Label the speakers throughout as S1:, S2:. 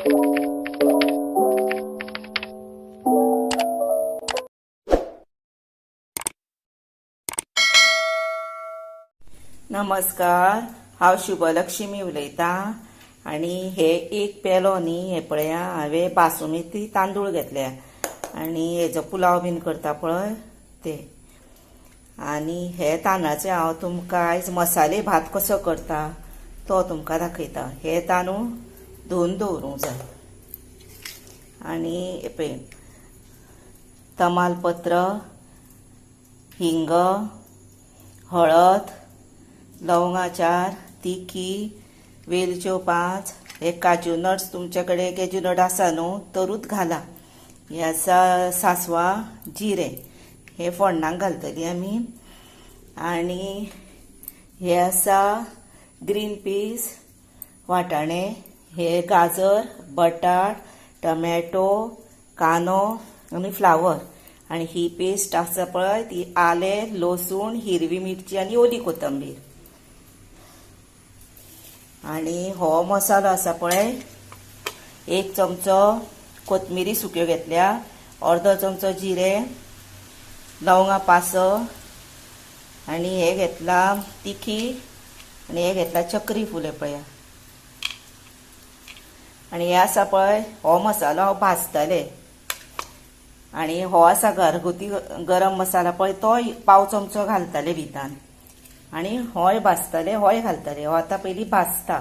S1: नमस्कार, हांव शुभलक्ष्मी उलयतां. आनी हे एक पेलो न्ही, हे पळया हांवें बासुमती तांदूळ घेतल्या आनी हेजो पुलाव बीन करता पळय ते. आनी हे तांदळाचे हांव तुमकां आयज मसाले भात कसो करता तो तुमकां दाखयता. हे तांदूळ धुवन दवरूंक जाय. आनी हे पळय तमालपत्र, हिंग, हळद, लवंगां 4, तिखी, वेलच्यो 5, हे काजू नट्स तुमचे कडेन काजू नट आसा न्हू तरूच घाला. हे आसा सासवां, जिरें, हे फोण्णाक घालतली आमी. आनी हे आसा ग्रीन पीस, वाटाणे, हे गाजर, बटाट, टमॅटो, कांदो आनी फ्लावर. आनी ही पेस्ट आसा पळय ती आलें, लसूण, हिरवी मिरची आनी ओली कोथंबीर. आनी हो मसालो आसा पळय, 1 चमचो कोथमिरी सुक्यो घेतल्या, अर्दो चमचो जिरें, लवंगां 5 आनी हे घेतला तिखी, आनी हे घेतला चक्री फुले पळया. आनी हे आसा पळय हो मसालो हांव भाजतले. आनी हो आसा घरगुती गरम मसाला पळय तो 1/4 चमचो घालतले भितान. आनी होय भाजतले, होय घालतले. हो आतां पयलीं भाजता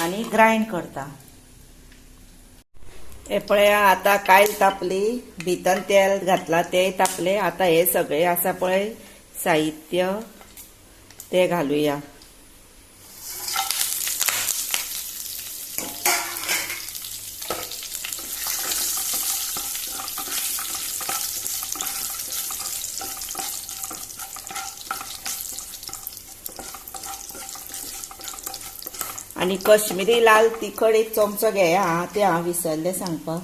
S1: आनी ग्रायंड करता. हे पळया आतां कायल तापली, भितर तेल घातला तेय तापले. आतां हे सगळे आसा पळय साहित्य ते घालुया. आनी कश्मीरी लाल तिखट 1 चमचो घेया, ते हांव विसरलें सांगपाक.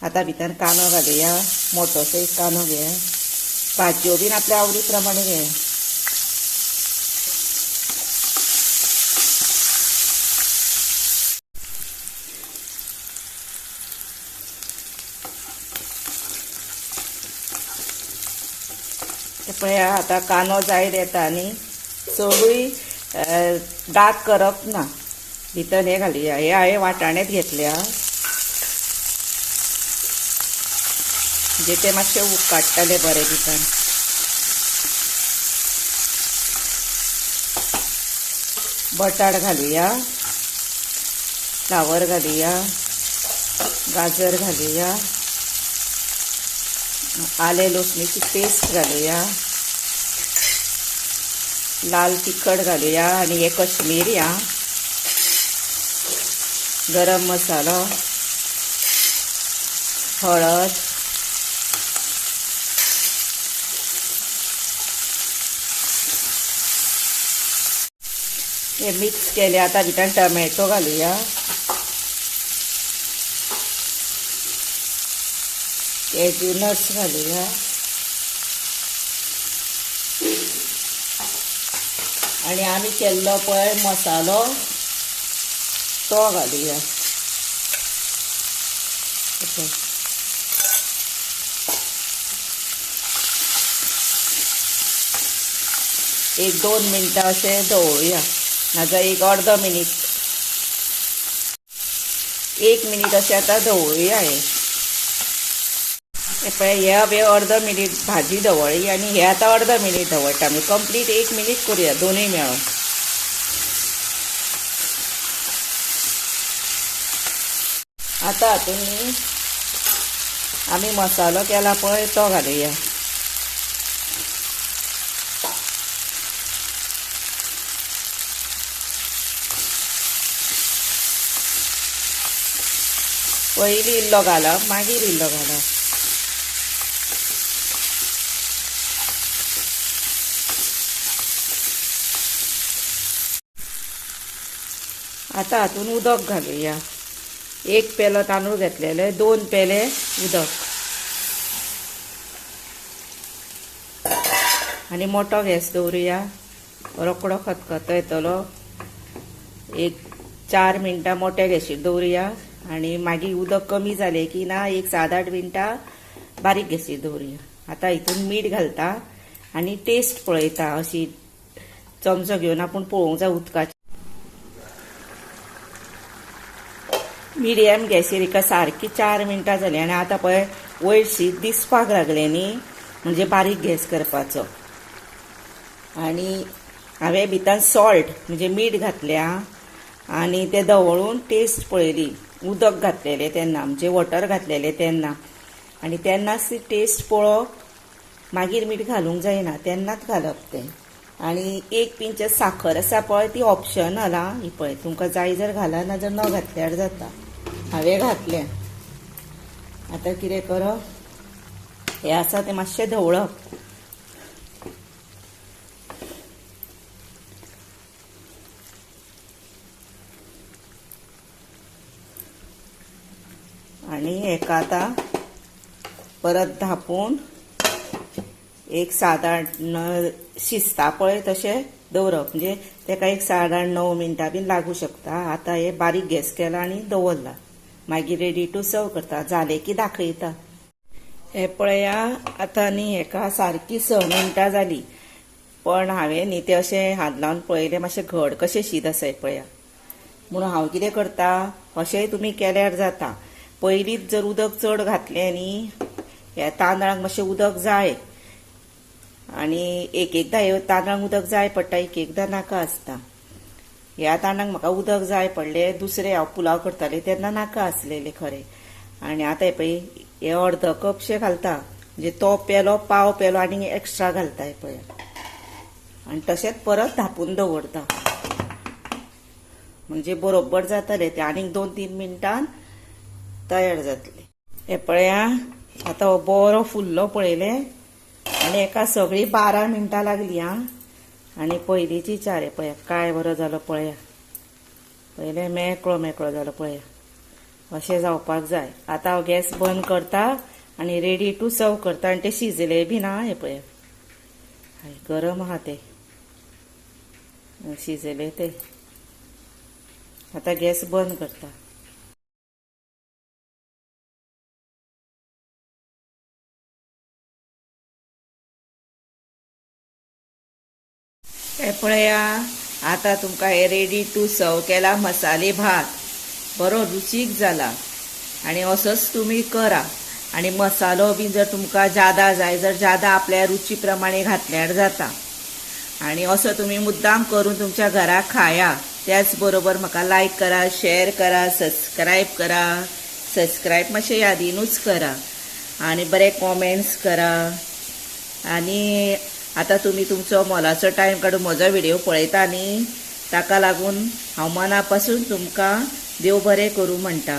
S1: आतां भितर कांदो घालुया, मोटोसो 1 कांदो घेया. भाजयो बीन आपल्या आवडी प्रमाणे घेया. पळया आतां कांदो जायत येता आनी चडूय दाग करप ना. भितर हे घालुया. हे हांवें वाटाणेच घेतल्या, म्हणजे ते मातशे उकाडटले बरे भितर. बटाट घालुया, फ्लावर घालुया, गाजर घालुया, आले लसणीची पेस्ट घालुया, लाल तिखट घालुया आनी हे कश्मीरी गरम मसालो, हळद, हे मिक्स केले. आतां भितर टमॅटो घालुया, कॅज्यू नट्स घालुया आनी आमी केल्लो पळय मसालो तो घालुया. एक 2 मिनटां अशें दवरुया, नाजाल्यार एक अर्दो मिनीट, 1 मिनीट अशें आतां दवरुया. हे पळय हे हांवें अर्दो मिनीट भाजी दवरली आनी हे आतां अर्दो मिनीट दवरता. आमी कंप्लीट 1 मिनीट करुया दोनूय मेळोन. आतां हातून न्ही आमी मसालो केला पळय तो घालुया. पयलीं इल्लो घालप, मागीर इल्लो घालप. आतां हातून उदक घालुया. 1 पेलो तांदूळ घेतलेले, 2 पेले उदक. आनी मोटो गॅस दवरुया, रोकडो खतखतो येतलो. 1 4 मिनटां मोठ्या गॅसीर दवरुया आनी मागीर उदक कमी जालें की ना एक 7-8 मिनटां बारीक गॅसीर दवरुया. आतां हितून मीठ घालता आनी टेस्ट पळयता. अशी चमचो घेवन आपूण पळोवंक जाय उदकाची. मिडियम गॅसीर हिका सारकी 4 मिनटां जालीं आनी आतां पळय वयर शीत दिसपाक लागलें न्ही, म्हणजे बारीक गॅस करपाचो. आनी हांवें भितर सॉल्ट म्हणजे मीठ घातल्या आनी ते धवळून टेस्ट पळयली. उदक घातलेलें तेन्ना, म्हणजे वॉटर घातलेलें तेन्ना, आनी तेन्नाच ती टेस्ट पळोवप, मागीर मीठ घालूंक जायना, तेन्नाच घालप तें. आनी 1 पिंच साखर आसा पळय ती ऑप्शनल आं, ही पळय तुमकां जाय जर घाला ना जर न घातल्यार जाता. हांवें घातलें. आतां कितें करप, हें आसा तें मातशें धवळप. आनी हेका आतां परत धांपून एक 7-8 शिजता पळय तशें दवरप, म्हणजे तेका एक 8.5-9 मिनटां बीन लागू शकता. आतां हे बारीक गॅस केला आनी दवरला, मागीर रेडी टू सर्व करता. जालें की दाखयता. हे पळया आतां न्ही हेका सारकी 6 मिनटां जाली, पण हांवें न्ही तें अशें हात लावन पळयलें मातशें घड कशें शीत आसा पळया. म्हणून हांव कितें करता, अशेंय तुमी केल्यार जाता. पयलींच जर उदक चड घातलें न्ही, ह्या तांदळांक मातशें उदक जाय, आनी एक एकदां हे तांदळांक उदक जाय पडटा, एक एकदां नाका आसता. ह्या तांदळांक म्हाका उदक जाय पडलें, दुसरें हांव पुलाव करतालें तेन्ना नाका आसलेलें खरें. आनी आतां पळय हे अर्द कपशें घालता, म्हणजे तो पेलो पाव पेलो आनी एक्स्ट्रा घालता पळय. आनी तशेंच परत धांपून दवरता, म्हणजे बरोबर जातलें तें. आनीक 2-3 मिनटान तयार जातलें. हे पळया आतां हो बरो फुल्लो पळयलें, आनी एका सगळीं 12 मिनटां लागलीं आं. आनी पयलींची 4 हे पळया काय बरो जालो पळया, पयलें मेकळो मेकळो जालो पळया. अशें जावपाक जाय. आतां हांव गॅस बंद करता आनी रेडी टू सर्व करता. आनी तें शिजलें बी ना, हें पळया गरम आहा तें, शिजलें तें. आतां गॅस बंद करता. हे पळया आतां तुमकां हे रेडी टू सर्व केला मसाले भात, बरो रुचीक जाला. आनी असोच तुमी करा. आनी मसालो बी जर तुमकां जादा जाय जर जादा आपल्या रुची प्रमाणे घातल्यार जाता. आनी असो तुमी मुद्दाम करून तुमच्या घरा खाया. त्याच बरोबर म्हाका लायक करा, शेअर करा, सबस्क्रायब करा. सबस्क्रायब मातशें यादीनूच करा आनी बरे कॉमेंट्स करा. आनी आतां तुमी तुमचो मोलाचो टायम काडून म्हजो व्हिडिओ पळयता न्ही, ताका लागून हांव मना पासून तुमकां देव बरें करूं म्हणटा.